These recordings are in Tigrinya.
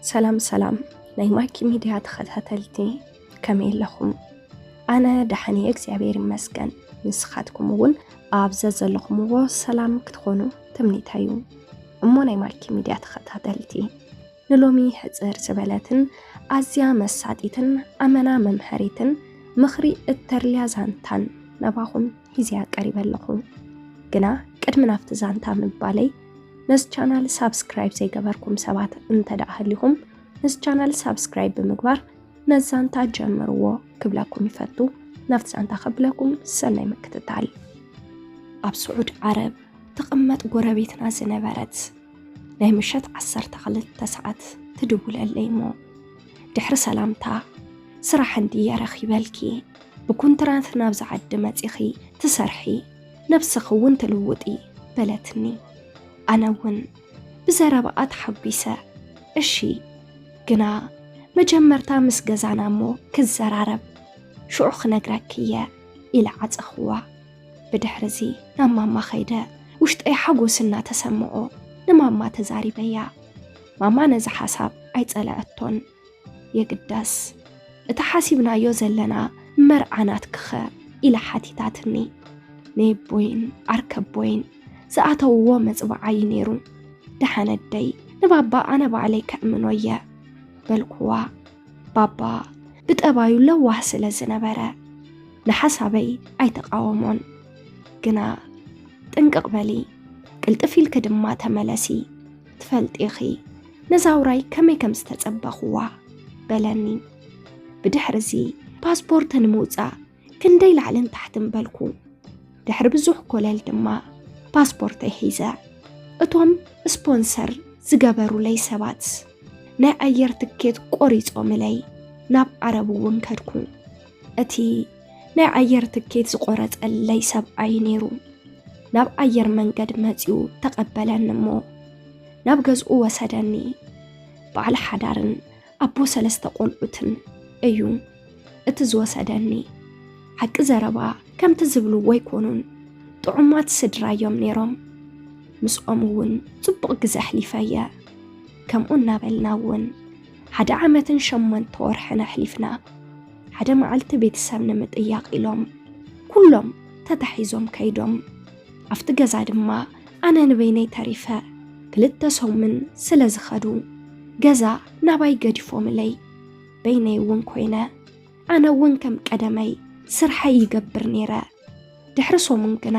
ሰላም ሰላም ናይ ማኪ ሚድያ ተኸታተልቲ፣ ከመይ ኣለኹም? ኣነ ደሓን እየ እግዚኣብሔር ይመስገን። ንስኻትኩም እውን ኣብ ዘዘለኹምዎ ሰላም ክትኾኑ ትምኒተይ እዩ። እሞ ናይ ማኪ ሚድያ ተኸታተልቲ፣ ንሎሚ ሕፅር ዝበለትን ኣዝያ መሳጢትን ኣመና መምሃሪትን ምኽሪ እተርልያ ዛንታን ናባኹም ሒዝያ ቀሪበ ኣለኹ። ግና ቅድሚ ናብቲ ዛንታ ምባለይ፣ ነዚ ቻናል ሳብስክራይብ ዘይገበርኩም ሰባት እንተ ደኣ ሃሊኹም፣ ነዚ ቻናል ሳብስክራይብ ብምግባር ነዚ ዛንታ ጀምርዎ ክብለኩም ይፈቱ። ናብቲ ዛንታ ከብለኩም ሰናይ ምክትታል። ኣብ ስዑድ ዓረብ ትቕመጥ ጎረቤትና ዝነበረት ናይ ምሸት ዓሰርተ ክልተ ሰዓት ትድውለለይ እሞ፣ ድሕሪ ሰላምታ፣ ስራሕ እንድየ ረኺበልኪ፣ ብኩንትራት ናብዚ ዓዲ መጺኺ ትሰርሒ፣ ነብስኺ እውን ትልውጢ፣ በለትኒ። ኣነ እውን ብዘረባኣ ተሓጒሰ፣ እሺ፣ ግና መጀመርታ ምስ ገዛና እሞ ክዘራረብ፣ ሽዑ ክነግረኪ እየ፣ ኢለ ዓጸኽዋ። ብድሕርዚ ናብ ማማ ኸይደ፣ ውሽጠይ ሓጎስ እናተሰምዖ ንማማ ተዛሪበያ። ማማ ነዚ ሓሳብ ኣይጸለአቶን። የግዳስ፣ እቲ ሓሲብናዮ ዘለና መርዓ ናትክኸ? ኢላ ሓቲታትኒ። ነየቦይን ዓርከቦይን ዝኣተውዎ መጽብዓ እዩ ነይሩ። ደሓን ኣደይ፣ ንባባ ኣነ ባዕለይ ከእምኖ እየ፣ በልኩዋ። ባባ ብጠባዩ ለዋህ ስለ ዝነበረ፣ ንሓሳበይ ኣይተቓወሞን። ግና ጥንቅቕ በሊ፣ ቅልጥፍ ኢልኪ ድማ ተመለሲ፣ ትፈልጢ ኢኺ ነዛ ውራይ ከመይ ከም ዝተጸበኹዋ፣ በለኒ። ብድሕርዚ ፓስፖርት ንምውጻእ ክንደይ ላዕልን ታሕትን በልኩ። ድሕሪ ብዙሕ ኮለል ድማ ፓስፖርተይ ሒዘ። እቶም ስፖንሰር ዝገበሩለይ ሰባት ናይ ኣየር ትኬት ቆሪጾምለይ ናብ ዓረብ እውን ከድኩ። እቲ ናይ ኣየር ትኬት ዝቆረጸለይ ሰብኣይ ነይሩ። ናብ ኣየር መንገድ መጺኡ ተቐበለኒ እሞ ናብ ገዝኡ ወሰደኒ። በዓል ሓዳርን ኣቦ ሰለስተ ቆልዑትን እዩ እቲ ዝወሰደኒ። ሓቂ ዘረባ ከምቲ ዝብልዎ ኣይኮኑን። ጥዑማት ስድራ እዮም ነይሮም። ምስኦም እውን ጽቡቕ ግዜ ኣሕሊፈ እየ። ከምኡ እናበልና እውን ሓደ ዓመትን ሸሞንተ ወርሕን ኣሕሊፍና። ሓደ መዓልቲ ቤተሰብ ንምጥያቕ ኢሎም ኩሎም ተታሒዞም ከይዶም። ኣብቲ ገዛ ድማ ኣነ ንበይነይ ተሪፈ። ክልተ ሰሙን ስለ ዝኸዱ ገዛ ናባይ ገዲፎምለይ። በይነይ እውን ኮይነ። ኣነ እውን ከም ቀደመይ ስርሐይ ይገብር ነይረ። ድሕሪ ሰሙን ግና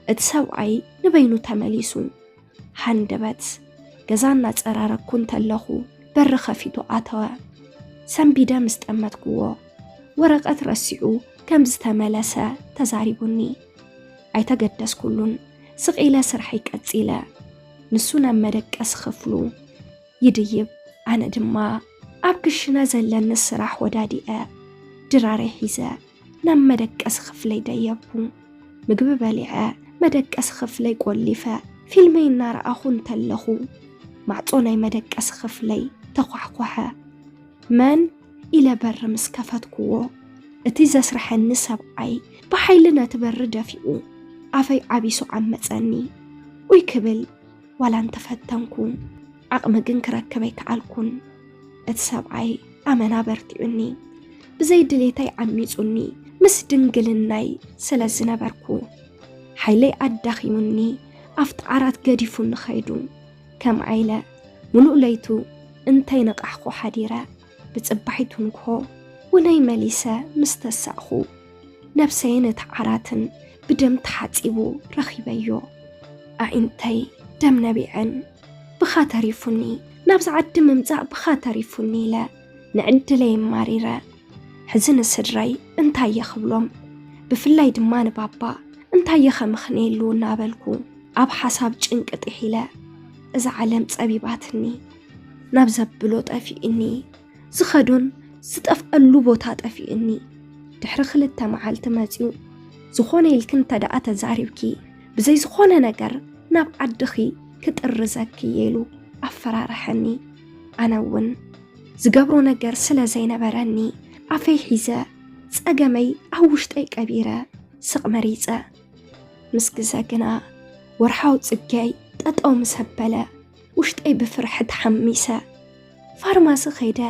እቲ ሰብኣይ ንበይኑ ተመሊሱ። ሃንደበት ገዛ እናጸራረግኩ እንተለኹ በሪ ከፊቱ ኣተወ። ሰንቢደ ምስ ጠመትኩዎ፣ ወረቐት ረሲዑ ከም ዝተመለሰ ተዛሪቡኒ። ኣይተገደስኩሉን። ስቕ ኢለ ስርሐይ ቀጺለ። ንሱ ናብ መደቀሲ ክፍሉ ይድይብ፣ ኣነ ድማ ኣብ ክሽነ ዘለኒ ስራሕ ወዳዲኤ ድራረይ ሒዘ ናብ መደቀሲ ክፍለይ ደየብኩ። ምግቢ በሊዐ መደቀሲ ክፍለይ ቆሊፈ ፊልመይ እናረኣኹ እንተለኹ ማዕጾ ናይ መደቀሲ ክፍለይ ተኳሕኮሐ። መን? ኢለ በሪ ምስ ከፈትኩዎ፣ እቲ ዘስርሐኒ ሰብኣይ ብሓይሊ ነቲ በሪ ደፊኡ ኣፈይ ዓቢሱ ዓመጸኒ። ኡይ ክብል ዋላ እንተፈተንኩ፣ ዓቕሚ ግን ክረክብ ኣይከኣልኩን። እቲ ሰብኣይ ኣመና በርቲዑኒ፣ ብዘይ ድሌተይ ዓሚጹኒ፣ ምስ ድንግልናይ ስለ ዝነበርኩ፣ ሓይለይ ኣዳኺሙኒ፣ ኣብቲ ዓራት ገዲፉኒ ኸይዱ። ከምኣ ኢለ፣ ምሉእ ለይቱ እንተይነቓሕኩ ሓዲረ። ብጽባሒቱ ንግሆ ውነይ መሊሰ ምስ ተሳእኹ፣ ነብሰይን እቲ ዓራትን ብደም ተሓጺቡ ረኺበዮ። ኣዒንተይ ደም ነቢዐን። ብኻ ተሪፉኒ፣ ናብዚ ዓዲ ምምጻእ ብኻ ተሪፉኒ ኢለ ንዕድለይ ኣማሪረ። ሕዚ ንስድራይ እንታይ እየ ክብሎም? ብፍላይ ድማ ንባባ እንታይ እየ ከምኽንየሉ እናበልኩ ኣብ ሓሳብ ጭንቂ ጥሒለ። እዛ ዓለም ጸቢባትኒ። ናብ ዘብሎ ጠፊእኒ። ዝኸዶን ዝጠፍኣሉ ቦታ ጠፊእኒ። ድሕሪ ክልተ መዓልቲ መጺኡ፣ ዝኾነ ኢልኪ እንተ ደኣ ተዛሪብኪ፣ ብዘይ ዝኾነ ነገር ናብ ዓድኺ ክጥርዘኪ እየ ኢሉ ኣፈራርሐኒ። ኣነ እውን ዝገብሮ ነገር ስለ ዘይነበረኒ፣ ኣፈይ ሒዘ ጸገመይ ኣብ ውሽጠይ ቀቢረ ስቕ መሪጸ። ምስ ግዘ ግና ወርሓዊ ጽግያይ ጠጠው ምስ ኣበለ፣ ውሽጠይ ብፍርሒ ተሓሚሰ። ፋርማሲ ኸይደ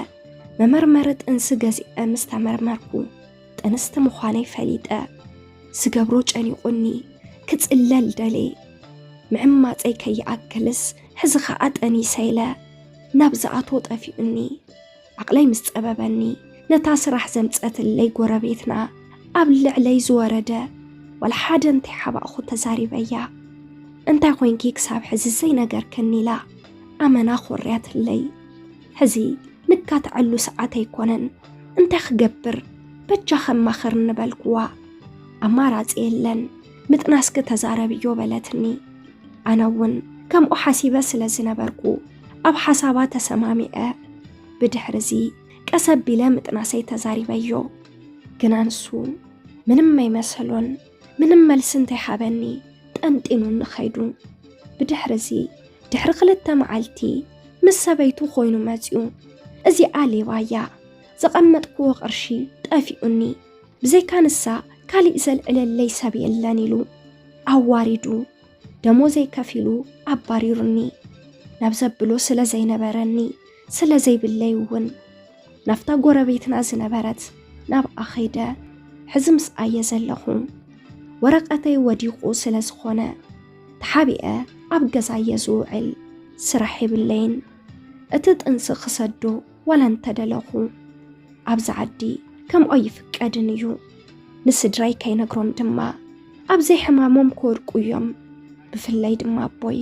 መመርመሪ ጥንሲ ገዚአ ምስ ተመርመርኩ፣ ጥንስቲ ምዃነይ ፈሊጠ። ዝገብሮ ጨኒቑኒ፣ ክጽለል ደልየ። ምዕማጸይ ከይኣክልስ ሕዚ ኸኣ ጠኒሰ ኢለ ናብ ዝኣትዎ ጠፊኡኒ። ዓቕለይ ምስ ጸበበኒ፣ ነታ ስራሕ ዘምጸትለይ ጎረቤትና ኣብ ልዕለይ ዝወረደ ዋላ ሓደ እንተይሓባእኹ ተዛሪበያ። "እንታይ ኮይንኪ ክሳብ ሕዚ ዘይነገርክኒ?" ኢላ ኣመና ኮርያትለይ። ሕዚ ንካትዐሉ ሰዓት ኣይኮነን። እንታይ ክገብር? በጃ ከማኽር እንበልክዋ። ኣማራጺ የለን። ምጥናስኪ ተዛረብዮ በለትኒ። ኣነ እውን ከምኡ ሓሲበ ስለ ዝነበርኩ ኣብ ሓሳባ ተሰማሚዐ። ብድሕርዚ ቀስ ኣቢለ ምጥናሰይ ተዛሪበዮ። ግና ንሱ ምንም ኣይመሰሎን። ምንም መልሲ እንተይሃበኒ ጠንጢኑኒ ኸይዱ። ብድሕርዚ ድሕሪ ክልተ መዓልቲ ምስ ሰበይቱ ኮይኑ መጺኡ። "እዚኣ ሌባ እያ፣ ዘቐመጥክዎ ቅርሺ ጠፊኡኒ፣ ብዘይካ ንሳ ካሊእ ዘልዕለለይ ሰብ የለን" ኢሉ ኣዋሪዱ ደሞዘይ ከፊሉ ኣባሪሩኒ። ናብ ዘብሎ ስለ ዘይነበረኒ፣ ስለ ዘይብለይ እውን ናብታ ጎረቤትና ዝነበረት ናብኣ ኸይደ። ሕዚ ምስኣየ ዘለኹ። ወረቐተይ ወዲቑ ስለ ዝኾነ ተሓቢአ ኣብ ገዛየ ዝውዕል። ስራሕ የብለይን። እቲ ጥንሲ ክሰዶ ዋላ እንተደለኹ፣ ኣብዚ ዓዲ ከምኦ ይፍቀድን እዩ። ንስድራይ ከይነግሮም ድማ ኣብ ዘይሕማሞም ክወድቁ እዮም። ብፍላይ ድማ ኣቦይ።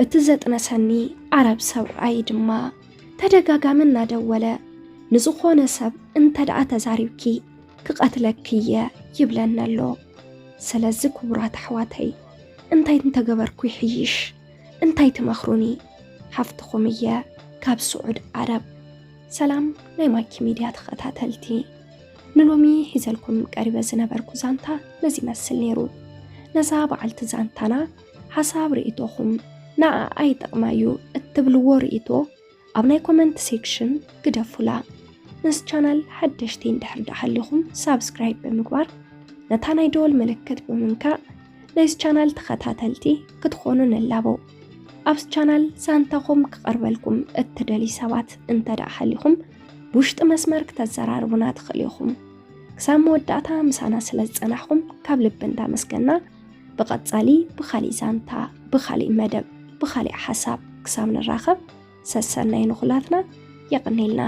እቲ ዘጥነሰኒ ዓረብ ሰብኣይ ድማ ተደጋጋሚ እናደወለ፣ "ንዝኾነ ሰብ እንተ ደኣ ተዛሪብኪ ክቐትለኪ እየ" ይብለኒ ኣሎ። ስለዚ ክቡራት ኣሕዋተይ፣ እንታይ እንተገበርኩ ይሕይሽ? እንታይ ትመኽሩኒ? ሓፍትኹም እየ ካብ ስዑድ ዓረብ። ሰላም ናይ ማኪ ሚድያ ተኸታተልቲ፣ ንሎሚ ሒዘልኩም ቀሪበ ዝነበርኩ ዛንታ ነዚ ይመስል ነይሩ። ነዛ በዓልቲ ዛንታና ሓሳብ ርእይቶኹም፣ ንዓኣ ይጠቕማ እዩ እትብልዎ ርእይቶ ኣብ ናይ ኮመንት ሴክሽን ግደፉላ። ነዚ ቻናል ሓደሽቲ እንድሕር ደኣ ሃሊኹም ሳብስክራይብ ብምግባር ነታ ናይ ደወል ምልክት ብምንካእ ናይዚ ቻናል ተኸታተልቲ ክትኾኑ ንላቦ። ኣብዚ ቻናል ዛንታኹም ክቐርበልኩም እትደልዩ ሰባት እንተ ደኣ ሃሊኹም ብውሽጢ መስመር ክተዘራርቡና ትኽእሉ ኢኹም። ክሳብ መወዳእታ ምሳና ስለ ዝጸናሕኩም ካብ ልቢ እንዳመስገና፣ ብቐጻሊ ብኻሊእ ዛንታ፣ ብኻሊእ መደብ፣ ብኻሊእ ሓሳብ ክሳብ ንራኸብ ሰሰናይ ንኹላትና። የቐኔልና።